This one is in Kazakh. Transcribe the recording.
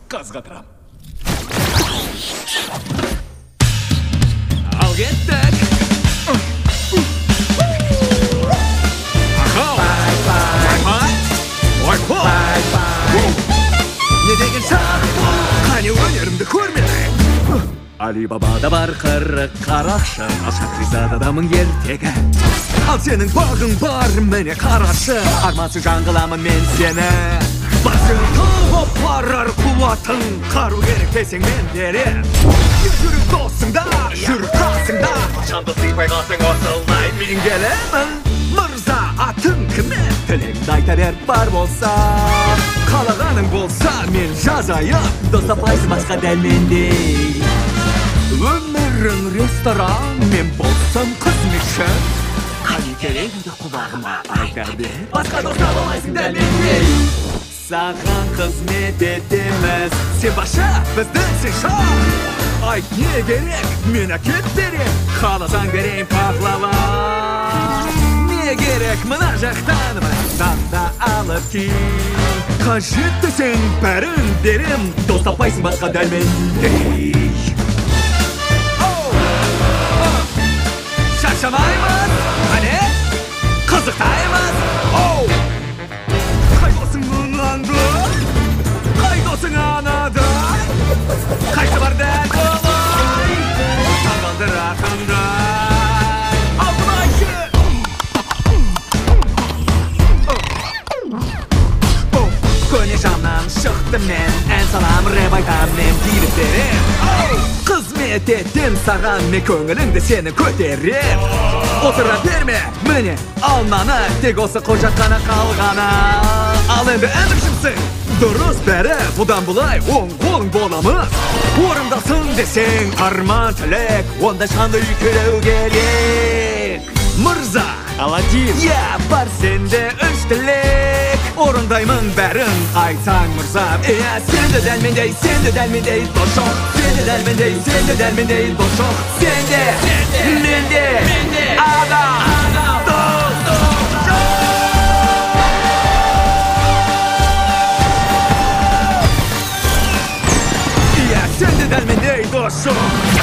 Қаз қатырам. Ал кеттік. Не деген шақ бұл, қане өнерімді көрмедің. Алибабада бар 40 қарақшы, ал Шахризадада мың ертегі. Ал сенің бағың бар, міне қарашы, армансыз жан қыламын мен сені. Басың тауып барар қуатың, қару керек десең мен берем. Жүріп досыңда, жүріп қасыңда, жанды сыйпай қалсаң осылай мен келемін. Мырза, атың кім? Тілегіңді айта бер бар болса. Қалағаның болса мен жазайын, дос таппайсың басқа дәл мендей. Өмірің ресторан, мен болсам қызметші. Қане керегіңді құлағыма айта бер, басқа дос таба алмайсың дәл мендей. Саған қызмет етеміз, сен басшы, біздің сен шах. Айт не керек, мен әкеп берем, қаласаң берейін пахлава. Не керек мына жақтан, мындан да алып кел. Қажет десең бәрін берем, дос таппайсың басқа дәл мендей. Шаршамаймыз, қане, қызықтаймыз. Қай досың мынандай, қай досың анадай, қайсы бар дәл бұлай, таңғалдыратындай. Ал былайшы. Көне жамнан шықтым мен, ән салам, рэп айтам, мен биліп берем. Қызмет етем саған, мен көңіліңді сені көтерем. Отыра берме, міне, ал мынаны, тек осы құжат қана қалғаны. Ал енді әміршімсің, дұрыс бәрі, бұдан бұлай оң қолың боламыз. Орындасын десең арман тілек, онда шанды үй келу керек. Мырза, Аладдин. Иә, бар сенде үш тілек, орындаймын бәрін айтсаң мырза. Иә, сен де дәл мендей, сен де дәл мендей дос жоқ, сен де дәл мендей, сен де дәл мендей дос жоқ. Сен де, мен де, адам, дос жоқ. Иә, сен де дәл мендей дос жоқ.